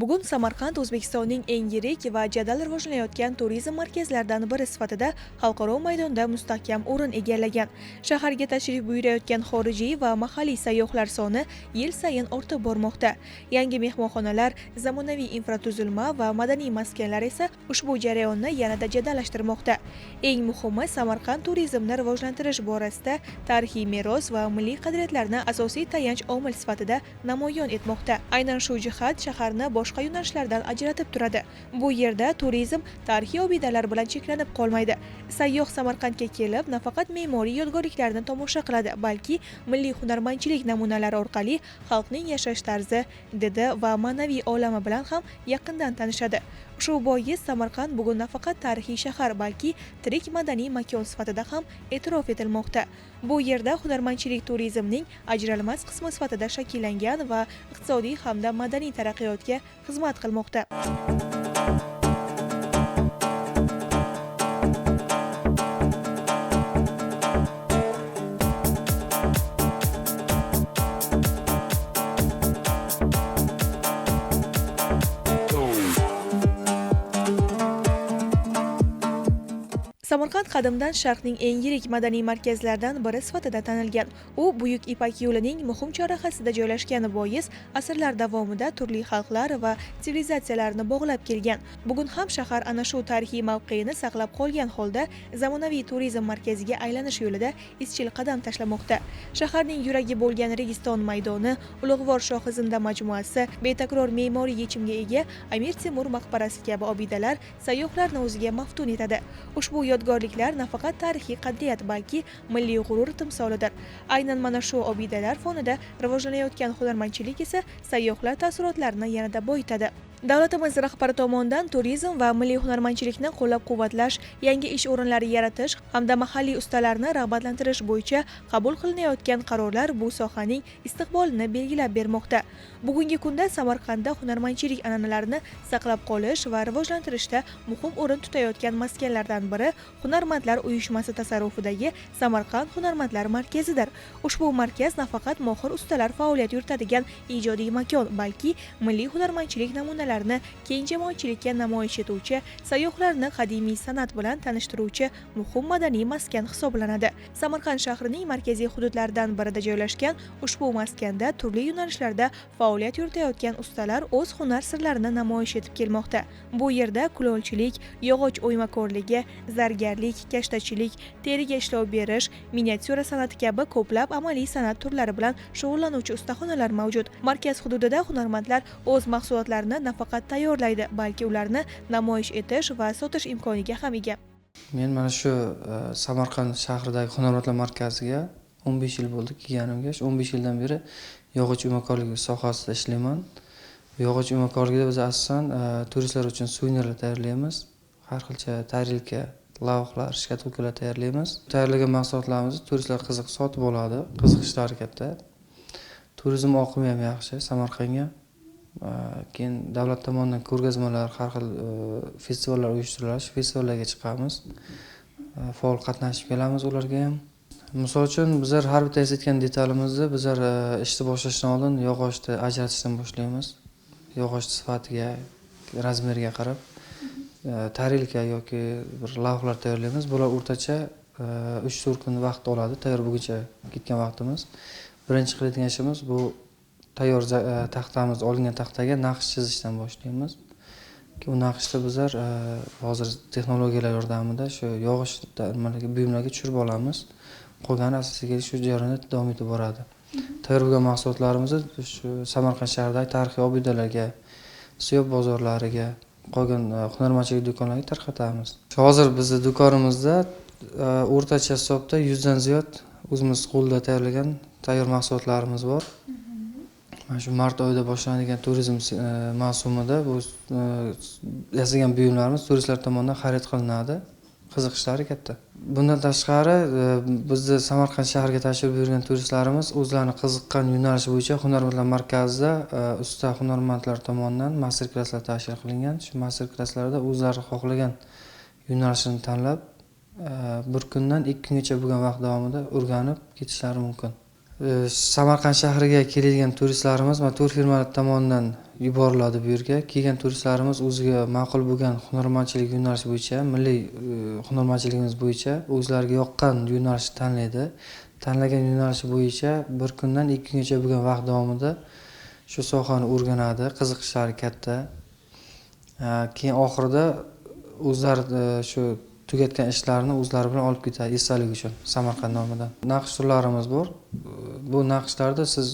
Bugun Samarqand O'zbekistonning eng yirik va jadal rivojlanayotgan turizm markazlaridan biri sifatida xalqaro maydonda mustahkam o'rin egallagan. Shaharga tashrif buyurayotgan xorijiy va mahalliy sayyohlar soni yil sayin ortib bormoqda. Yangi mehmonxonalar, zamonaviy infratuzilma va madaniy maskanlar esa ushbu jarayonni yanada jadallashtirmoqda. Eng muhimi, Samarqand turizmni rivojlantirish borasida tarixiy meros va milliy qadriyatlarni asosiy tayanch omil sifatida namoyon etmoqda. Aynan shu jihat shaharni boshqa yo'nalishlardan ajratib turadi. Bu yerda turizm tarixiy obidalar bilan cheklanib qolmaydi. Sayyoh Samarqandga kelib, nafaqat me'moriy yodgorliklarni tomosha qiladi, balki milliy hunarmandchilik namunalari orqali xalqning yashash tarzi, didi va ma'naviy olami bilan ham yaqindan tanishadi. Shu bois Samarqand bugun nafaqat tarixiy shahar, balki tirik madaniy makon sifatida ham e'tirof etilmoqda. Bu yerda hunarmandchilik turizmning ajralmas qismi sifatida shakllangan va iqtisodiy hamda madaniy taraqqiyotga xizmat qilmoqda. Samarqand qadimdan Sharqning eng yirik madaniy markazlaridan biri sifatida tanilgan. U Buyuk Ipak yo'lining muhim chorrahasida joylashgani bois asrlar davomida turli xalqlar va sivilizatsiyalarni bog'lab kelgan. Bugun ham shahar ana shu tarixiy mavqeini saqlab qolgan holda zamonaviy turizm markaziga aylanish yo'lida izchil qadam tashlamoqda. Shaharning yuragi bo'lgan Registon maydoni, Ulug'vor Shohizinda majmuasi, betakror me'moriy yechimga ega Amir Temur maqbarasi kabi obidalar sayyohlarni o'ziga maftun etadi. Ushbu yodgorliklar nafaqat tarixiy qadriyat, balki milliy g'urur timsolidir. Aynan mana shu obidalar fonida rivojlanayotgan hunarmandchilik esa sayyohlar taassurotlarini yanada boyitadi. Davlatimiz rahbari tomonidan turizm va milliy hunarmandchilikni qo'llab-quvvatlash, yangi ish o'rinlari yaratish hamda mahalliy ustalarni rag'batlantirish bo'yicha qabul qilinayotgan qarorlar bu sohaning istiqbolini belgilab bermoqda. Bugungi kunda Samarqandda hunarmandchilik an'analarini saqlab qolish va rivojlantirishda muhim o'rin tutayotgan maskanlardan biri Hunarmandlar uyushmasi tasarrufidagi Samarqand Hunarmandlar markazidir. Ushbu markaz nafaqat mohir ustalar faoliyat yuritadigan ijodiy makon, balki milliy hunarmandchilik namunalari keng jamoatchilikka namoyish etuvchi, sayyohlarni qadimiy san'at bilan tanishtiruvchi muhim madaniy maskan hisoblanadi. Samarqand shahrining markaziy hududlaridan birida joylashgan ushbu maskanda turli yo'nalishlarda faoliyat yuritayotgan ustalar o'z hunar sirlarini namoyish etib kelmoqda. Bu yerda kulolchilik, yog'och o'ymakorligi, zargarlik, kashtachilik, teriga ishlov berish, miniatyura san'ati kabi ko'plab amaliy san'at turlari bilan shug'ullanuvchi ustaxonalar mavjud. Markaz hududida hunarmandlar o'z mahsulotlarini nafaqat tayyorlaydi, balki ularni namoyish etish va sotish imkoniga ham ega. Men mana shu Samarqand shahridagi Hunarmandlar markaziga 15 yil bo'ldi kelganimga. Shu 15 yildan beri yog'och o'ymakorligi sohasida ishlayman. Yog'och o'ymakorligida biz asosan turistlar uchun suvenirlar tayyorlaymiz. Har xilcha tarelka, lavhlar, shkatulkalar tayyorlaymiz. Tayyorlagan mahsulotlarimizni turistlar qiziqib sotib oladi, qiziqishlari katta. Turizm oqimi ham yaxshi Samarqandga. Keyin davlat tomonidan ko'rgazmalar, har xil festivallar uyushtiriladi. Shu festivallarga chiqamiz. Faol qatnashib kelamiz ularga ham. Misol uchun bizlar har bitta yasayotgan detalimizni bizlar ishni boshlashdan oldin yog'ochni ajratishdan boshlaymiz. Yog'och sifatiga, razmeriga qarab tarelka yoki bir lavhlar tayyorlaymiz. Bular o'rtacha 3-4 kun vaqt oladi tayyor bo'lguncha ketgan vaqtimiz. Birinchi qiladigan ishimiz bu tayyor taxtamiz, olingan taxtaga naqsh chizishdan boshlaymiz. U naqshni bizlar hozir texnologiyalar yordamida shu yog'och nimalarga, buyumlarga tushirib olamiz. Qolgani asosiy shu jarayonda davom etib boradi. Tayyor bo'lgan mahsulotlarimizni shu Samarqand shahridagi tarixiy obidalarga, siyob bozorlariga, qolgan hunarmandchilik do'konlariga tarqatamiz. Hozir bizning do'konimizda o'rtacha hisobda 100 dan ziyod o'zimiz qo'lda tayyorlagan tayyor mahsulotlarimiz bor. Mana shu mart oyida boshlanadigan turizm mavsumida bu yasagan buyumlarimiz turistlar tomonidan xarid qilinadi. Qiziqishlari katta. Bundan tashqari bizni Samarqand shahriga tashrif buyurgan turistlarimiz o'zlarini qiziqqan yo'nalishi bo'yicha Hunarmandlar markazida usta hunarmandlar tomonidan master klasslar tashkil qilingan. Shu master klasslarda o'zlari xohlagan yo'nalishini tanlab, bir kundan 2 kungacha bo'lgan vaqt davomida o'rganib ketishlari mumkin. Samarqand shahriga keladigan turistlarimiz mana turfirma tomonidan yuboriladi bu yerga. Kelgan turistlarimiz o'ziga ma'qul bo'lgan hunarmandchilik yo'nalishi bo'yicha, milliy hunarmandchiligimiz bo'yicha o'zlariga yoqqan yo'nalishni tanlaydi. Tanlagan yo'nalishi bo'yicha bir kundan 2 kungacha bo'lgan vaqt davomida shu sohani o'rganadi, qiziqishlari katta. Keyin oxirida o'zlari shu tugatgan ishlarini o'zlari bilan olib ketadi esdalik uchun Samarqand nomidan. Naqsh turlarimiz bor. Bu naqshlarda siz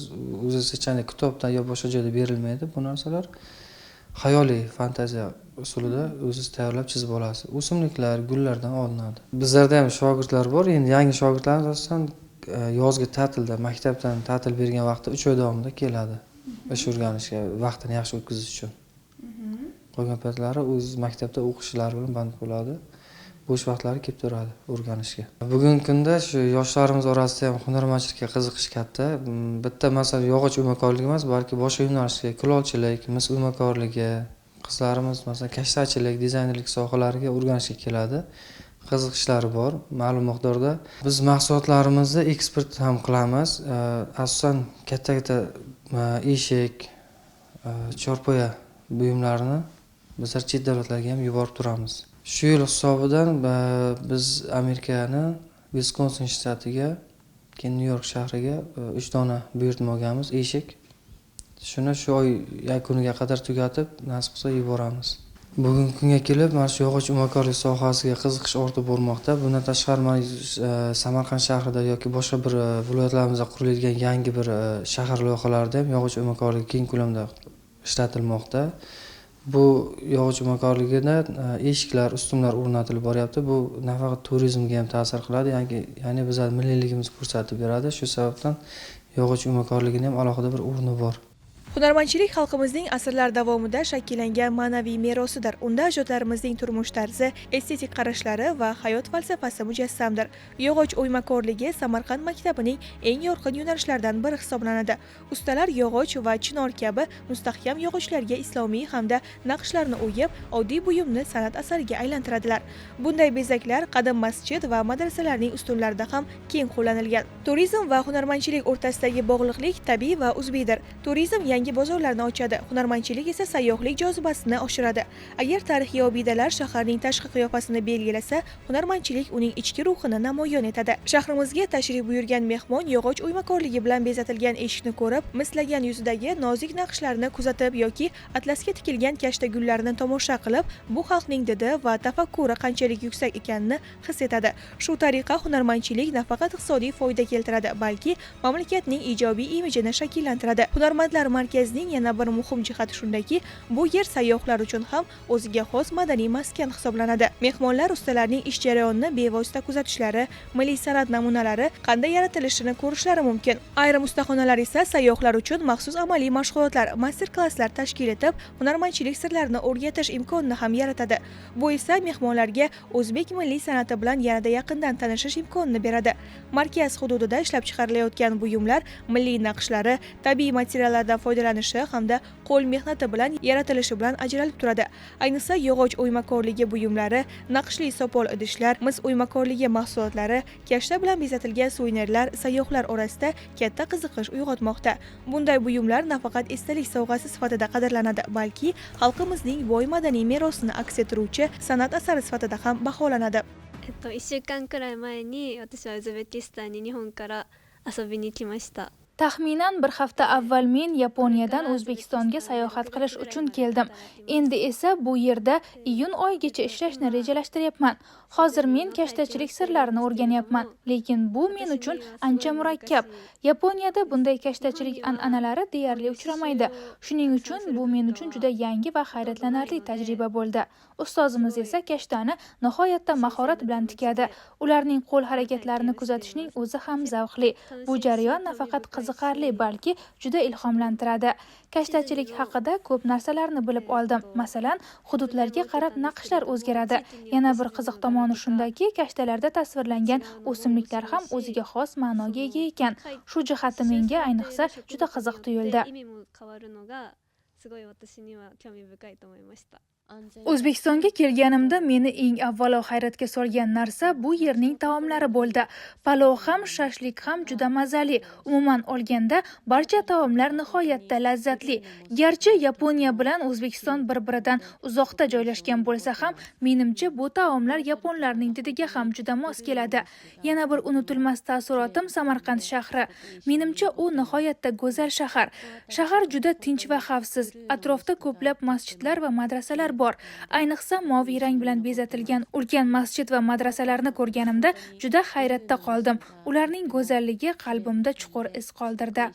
o'zingiz hech qanday kitobda yo boshqa joyda berilmaydi bu narsalar. Xayoliy fantaziya usulida o'zingiz tayyorlab chizib olasiz. O'simliklar, gullardan olinadi. Bizlarda ham shogirdlar bor. Endi yangi shogirdlarimiz asosan yozgi ta'tilda, maktabdan ta'til bergan vaqtda 3 oy davomida keladi. Ish o'rganishga, vaqtini yaxshi o'tkazish uchun. Qolgan paytlari o'z maktabda o'qishlari bilan band bo'ladi. Bo'sh vaqtlari kelib turadi o'rganishga. Bugungi kunda shu yoshlarimiz orasida ham hunarmandchilikka qiziqish katta. Bitta masalan yog'och o'ymakorligi emas, balki boshqa yo'nalishga, kulolchilik, mis o'ymakorligi, qizlarimiz masalan kashtachilik, dizaynerlik sohalariga o'rganishga keladi. Qiziqishlari bor ma'lum miqdorda. Biz mahsulotlarimizni eksport ham qilamiz. Asosan katta-katta eshik, chorpoya buyumlarini bizlar chet davlatlarga ham yuborib turamiz. Shu yil hisobidan biz Amerikani Viskonsin shtatiga, keyin Nyu-York shahriga 3 dona buyurtma olganmiz eshik. Shuni shu oy yakuniga qadar tugatib, nasib qilsa yuboramiz. Bugungi kunga kelib mana shu yog'och o'ymakorlik sohasiga qiziqish ortib bormoqda. Bundan tashqari mana Samarqand shahrida yoki boshqa bir viloyatlarimizda quriladigan yangi bir shahar loyihalarida ham yog'och o'ymakorligi keng ko'lamda ishlatilmoqda. Bu yog'och o'ymakorligida eshiklar, ustunlar o'rnatilib boryapti. Bu nafaqat turizmga ham ta'sir qiladi, ya'ni bizlar milliyligimizni ko'rsatib beradi. Shu sababdan yog'och o'ymakorligining ham alohida bir o'rni bor. Hunarmandchilik xalqimizning asrlar davomida shakllangan ma'naviy merosidir. Unda ajdodlarimizning turmush tarzi, estetik qarashlari va hayot falsafasi mujassamdir. Yog'och o'ymakorligi Samarqand maktabining eng yorqin yo'nalishlaridan biri hisoblanadi. Ustalar yog'och va chinor kabi mustahkam yog'ochlarga islomiy hamda naqshlarni o'yib, oddiy buyumni san'at asariga aylantiradilar. Bunday bezaklar qadim masjid va madrasalarning ustunlarida ham keng qo'llanilgan. Turizm va hunarmandchilik o'rtasidagi bog'liqlik tabiiy va uzviydir. Turizm yangi bozorlarni ochadi, hunarmandchilik esa sayyohlik jozibasini oshiradi. Agar tarixiy obidalar shaharning tashqi qiyofasini belgilasa, hunarmandchilik uning ichki ruhini namoyon etadi. Shahrimizga tashrif buyurgan mehmon yog'och o'ymakorligi bilan bezatilgan eshikni ko'rib, mislagan yuzidagi nozik naqshlarni kuzatib yoki atlasga tikilgan kashta gullarini tomosha qilib, bu xalqning didi va tafakkuri qanchalik yuksak ekanini his etadi. Shu tariqa hunarmandchilik nafaqat iqtisodiy foyda keltiradi, balki mamlakatning ijobiy imijini shakllantiradi. Hunarmandlar markazining yana bir muhim jihati shundaki, bu yer sayyohlar uchun ham o'ziga xos madaniy maskan hisoblanadi. Mehmonlar ustalarning ish jarayonini bevosita kuzatishlari, milliy san'at namunalari qanday yaratilishini ko'rishlari mumkin. Ayrim ustaxonalar esa sayyohlar uchun maxsus amaliy mashg'ulotlar, master-klasslar tashkil etib, hunarmandchilik sirlarini o'rgatish imkonini ham yaratadi. Bu esa mehmonlarga o'zbek milliy san'ati bilan yanada yaqindan tanishish imkonini beradi. Markaz hududida ishlab chiqarilayotgan buyumlar milliy naqshlari, tabiiy materiallardan foydalanishi hamda qo'l mehnati bilan yaratilishi bilan ajralib turadi. Ayniqsa yog'och o'ymakorligi buyumlari, naqshli sopol idishlar, mis o'ymakorligi mahsulotlari, kashta bilan bezatilgan suvenirlar sayyohlar orasida katta qiziqish uyg'otmoqda. Bunday buyumlar nafaqat esdalik sovg'asi sifatida qadrlanadi, balki xalqimizning boy madaniy merosini aks ettiruvchi san'at asari sifatida ham baholanadi. 1週間くらい前に私はウズベキスタンに日本から遊びに来ました。 Taxminan bir hafta avval men Yaponiyadan O'zbekistonga sayohat qilish uchun keldim. Endi esa bu yerda iyun oyigacha ishlashni rejalashtiryapman. Hozir men kashtachilik sirlarini o'rganyapman, lekin bu men uchun ancha murakkab. Yaponiyada bunday kashtachilik an'analari deyarli uchramaydi. Shuning uchun bu men uchun juda yangi va hayratlanarli tajriba bo'ldi. Ustozimiz esa kashtani nihoyatda mahorat bilan tikadi. Ularning qo'l harakatlarini kuzatishning o'zi ham zavqli. Bu jarayon nafaqat qiziqarli, balki juda ilhomlantiradi. Kashtachilik haqida ko'p narsalarni bilib oldim. Masalan, hududlarga qarab naqshlar o'zgaradi. Yana bir qiziq tomoni shundaki, kashtalarda tasvirlangan o'simliklar ham o'ziga xos ma'noga ega ekan. Shu jihati menga ayniqsa juda qiziq tuyuldi. 意味も変わるのがすごい私には興味深いと思いました。O'zbekistonga kelganimda meni eng avvalo hayratga solgan narsa bu yerning taomlari bo'ldi. Palov ham, shashlik ham juda mazali. Umuman olganda, barcha taomlar nihoyatda lazzatli. Garchi Yaponiya bilan O'zbekiston bir-biridan uzoqda joylashgan bo'lsa ham, menimcha bu taomlar yaponlarning didiga ham juda mos keladi. Yana bir unutilmas taassurotim Samarqand shahri. Menimcha u nihoyatda go'zal shahar. Shahar juda tinch va xavfsiz. Atrofda ko'plab masjidlar va madrasalar bor. Ayniqsa moviy rang bilan bezatilgan ulkan masjid va madrasalarni ko'rganimda juda hayratda qoldim. Ularning go'zalligi qalbimda chuqur iz qoldirdi.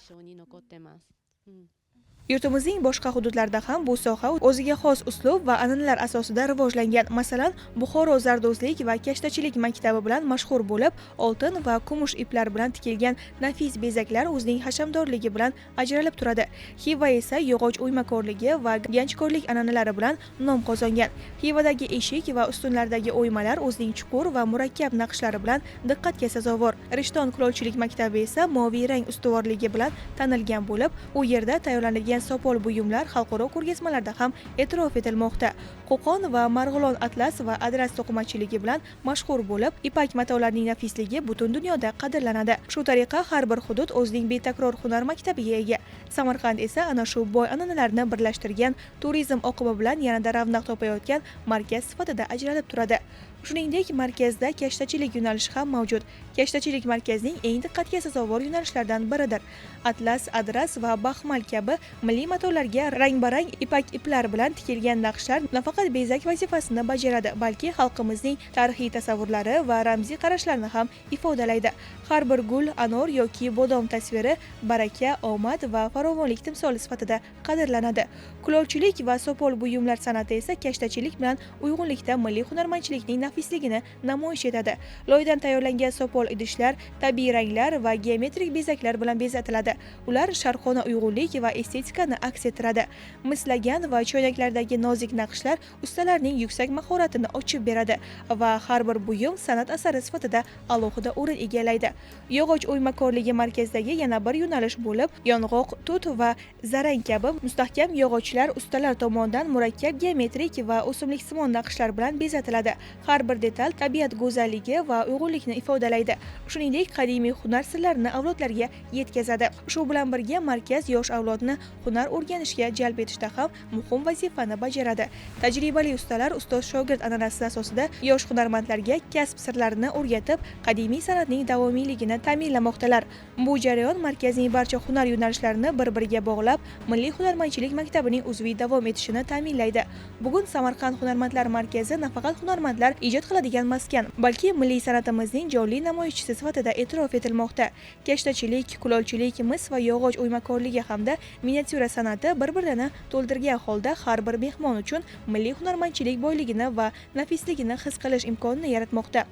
Yurtimizning boshqa hududlarida ham bu soha o'ziga xos uslub va an'analar asosida rivojlangan. Masalan, Buxoro zardo'zlik va kashtachilik maktabi bilan mashhur bo'lib, oltin va kumush iplar bilan tikilgan nafis bezaklar o'zining hashamdorligi bilan ajralib turadi. Xiva esa yog'och o'ymakorligi va ganchkorlik an'analari bilan nom qozongan. Xivadagi eshik va ustunlardagi o'ymalar o'zining chuqur va murakkab naqshlari bilan diqqatga sazovor. Rishton kulolchilik maktabi esa moviy rang ustuvorligi bilan tanilgan bo'lib, u yerda tayyorlanadigan sopol buyumlar xalqaro ko'rgazmalarda ham e'tirof etilmoqda. Qo'qon va Marg'ilon atlas va adras to'qimachiligi bilan mashhur bo'lib, ipak matolarning nafisligi butun dunyoda qadrlanadi. Shu tariqa har bir hudud o'zining betakror hunar maktabiga ega. Samarqand esa ana shu boy an'analarni birlashtirgan, turizm oqimi bilan yanada ravnaq topayotgan markaz sifatida ajralib turadi. Shuningdek, markazda kashtachilik yo'nalishi ham mavjud. Kashtachilik markazining eng diqqatga sazovor yo'nalishlaridan biridir. Atlas, adras va baxmal kabi milliy matolarga rang-barang ipak iplar bilan tikilgan naqshlar nafaqat bezak vazifasini bajaradi, balki xalqimizning tarixiy tasavvurlari va ramziy qarashlarini ham ifodalaydi. Har bir gul, anor yoki bodom tasviri baraka, omad va farovonlik timsoli sifatida qadrlanadi. Kulolchilik va sopol buyumlar san'ati esa kashtachilik bilan uyg'unlikda milliy hunarmandchilikning nafisligini namoyish etadi. Loydan tayyorlangan sopol idishlar tabiiy ranglar va geometrik bezaklar bilan bezatiladi. Ular sharqona uyg'unlik va estetikani aks ettiradi. Mislagan va choynaklardagi nozik naqshlar ustalarning yuksak mahoratini ochib beradi va har bir buyum san'at asari sifatida alohida o'rin egallaydi. Yog'och o'ymakorligi markazdagi yana bir yo'nalish bo'lib, yong'oq, tut va zarang kabi mustahkam yog'ochlar ustalar tomonidan murakkab geometrik va o'simliksimon naqshlar bilan bezatiladi. Har bir detal tabiat go'zalligi va uyg'unlikni ifodalaydi. Shuningdek, qadimiy hunar sirlarini avlodlarga yetkazadi. Shu bilan birga markaz yosh avlodni hunar o'rganishga jalb etishda ham muhim vazifani bajaradi. Tajribali ustalar ustoz-shogird an'anasi asosida yosh hunarmandlarga kasb sirlarini o'rgatib, qadimiy san'atning davomiyligini ta'minlamoqdalar. Bu jarayon markazning barcha hunar yo'nalishlarini bir-biriga bog'lab, milliy hunarmandchilik maktabining uzviy davom etishini ta'minlaydi. Bugun Samarqand hunarmandlar markazi nafaqat hunarmandlar ijod qiladigan maskan, balki milliy san'atimizning jonli namoyishchisi sifatida e'tirof etilmoqda. Kashtachilik, kulolchilik, mis va yog'och o'ymakorligi hamda miniatyura san'ati bir-birini to'ldirgan holda har bir mehmon uchun milliy hunarmandchilik boyligini va nafisligini his qilish imkonini yaratmoqda.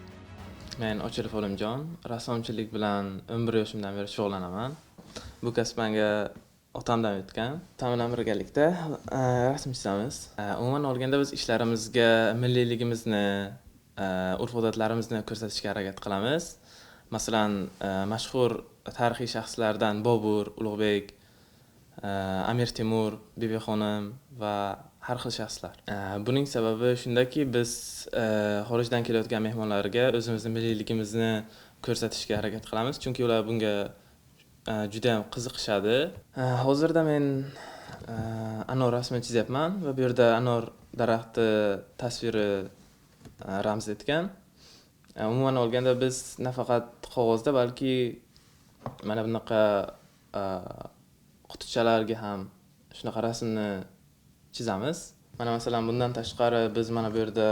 Men Ochilov Olimjon, rassomchilik bilan 11 yoshimdan beri shug'ullanaman. Bu kasb menga otamdan o'tgan. Otam bilan birgalikda rasm chizamiz. Umuman olganda biz ishlarimizga milliyligimizni, urf-odatlarimizni ko'rsatishga harakat qilamiz. Masalan, mashhur tarixiy shaxslardan Bobur, Ulug'bek, Amir Temur, Bibixonim va har xil shaxslar. Buning sababi shundaki, biz xorijdan kelayotgan mehmonlarga o'zimizni milliyligimizni ko'rsatishga harakat qilamiz, chunki ular bunga juda ham qiziqishadi. Hozirda men anor rasmini chizyapman va bu yerda anor daraxti tasviri ramz etgan. Umuman olganda biz nafaqat qog'ozda, balki mana bunaqa qutichalarga ham shunaqa rasmni chizamiz. Mana masalan, bundan tashqari biz mana bu yerda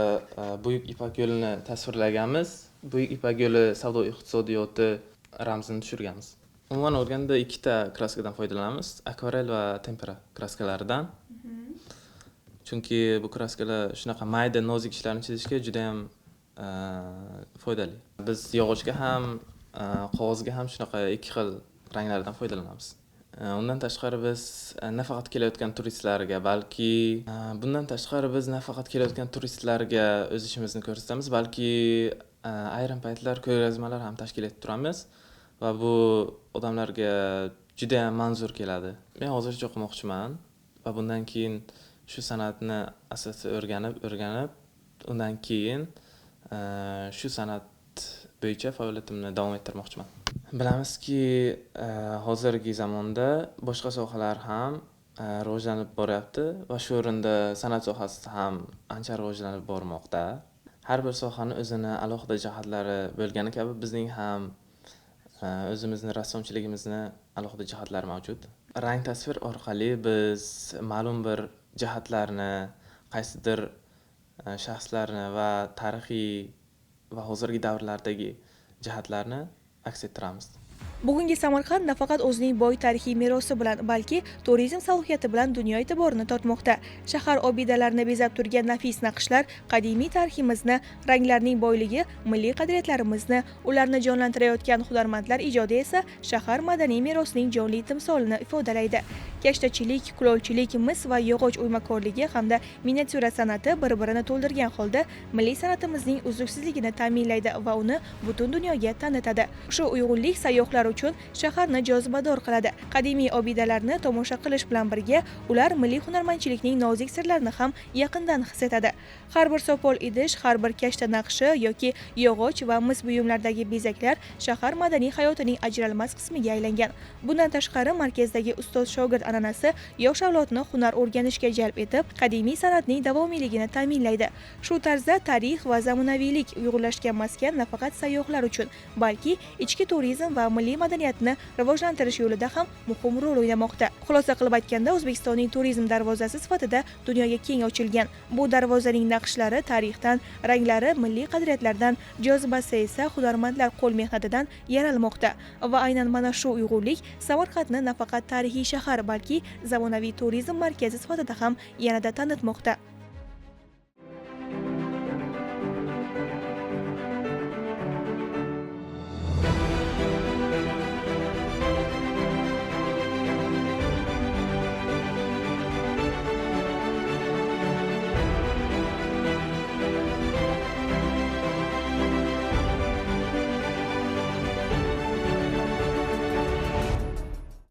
Buyuk Ipak yo'lini tasvirlaganmiz. Buyuk Ipak yo'li savdo iqtisodiyoti ramzini tushirganmiz. Umuman olganda ikkita kraskadan foydalanamiz, akvarel va tempera kraskalaridan. Chunki bu kraskalar shunaqa mayda nozik ishlarni chizishga juda ham foydali. Biz yog'ochga ham, qog'ozga ham shunaqa ikki xil ranglardan foydalanamiz. Undan tashqari biz nafaqat kelayotgan turistlarga, balki bundan tashqari biz nafaqat kelayotgan turistlarga o'z ishimizni ko'rsatamiz, balki ayrim paytlar ko'rgazmalar ham tashkil etib turamiz va bu odamlarga juda ham manzur keladi. Men hozircha o'qimoqchiman va bundan keyin Shu san'atni asosida o'rganib, undan keyin shu san'at bo'yicha faoliyatimni davom ettirmoqchiman. Bilamizki, hozirgi zamonda boshqa sohalar ham rivojlanib boryapti va shu o'rinda san'at sohasi ham ancha rivojlanib bormoqda. Har bir sohani o'zini alohida jihatlari bo'lgani kabi bizning ham o'zimizni rassomchiligimizni alohida jihatlari mavjud. Rang tasvir orqali biz ma'lum bir jihatlarni, qaysidir shaxslarni va tarixiy va hozirgi davrlardagi jihatlarni aks ettiramiz. Bugungi Samarqand nafaqat o'zining boy tarixiy merosi bilan, balki turizm salohiyati bilan dunyo e'tiborini tortmoqda. Shahar obidalarini bezab turgan nafis naqshlar qadimiy tariximizni, ranglarning boyligi milliy qadriyatlarimizni, ularni jonlantirayotgan hunarmandlar ijodi esa shahar madaniy merosining jonli timsolini ifodalaydi. Kashtachilik, kulolchilik, mis va yog'och o'ymakorligi hamda miniatyura san'ati bir-birini to'ldirgan holda milliy san'atimizning uzluksizligini ta'minlaydi va uni butun dunyoga tanitadi. Shu uyg'unlik sayyohlar uchun shaharni jozibador qiladi. Qadimiy obidalarni tomosha qilish bilan birga ular milliy hunarmandchilikning nozik sirlarini ham yaqindan his etadi. Har bir sopol idish, har bir kashta naqshi yoki yog'och va mis buyumlardagi bezaklar shahar madaniy hayotining ajralmas qismiga aylangan. Bundan tashqari markazdagi ustoz-shogird an'anasi yosh avlodni hunar o'rganishga jalb etib, qadimiy san'atning davomiyligini ta'minlaydi. Shu tarzda tarix va zamonaviylik uyg'unlashgan maskan nafaqat sayyohlar uchun, balki ichki turizm va milliy madaniyatni rivojlantirish yo'lida ham muhim rol o'ynamoqda. Xulosa qilib aytganda, O'zbekistonning turizm darvozasi sifatida dunyoga keng ochilgan. Bu darvozaning naqshlari tarixdan, ranglari milliy qadriyatlardan, jozibasi esa hunarmandlar qo'l mehnatidan yaralmoqda. Va aynan mana shu uyg'unlik Samarqandni nafaqat tarixiy shahar, balki zamonaviy turizm markazi sifatida ham yanada tanitmoqda.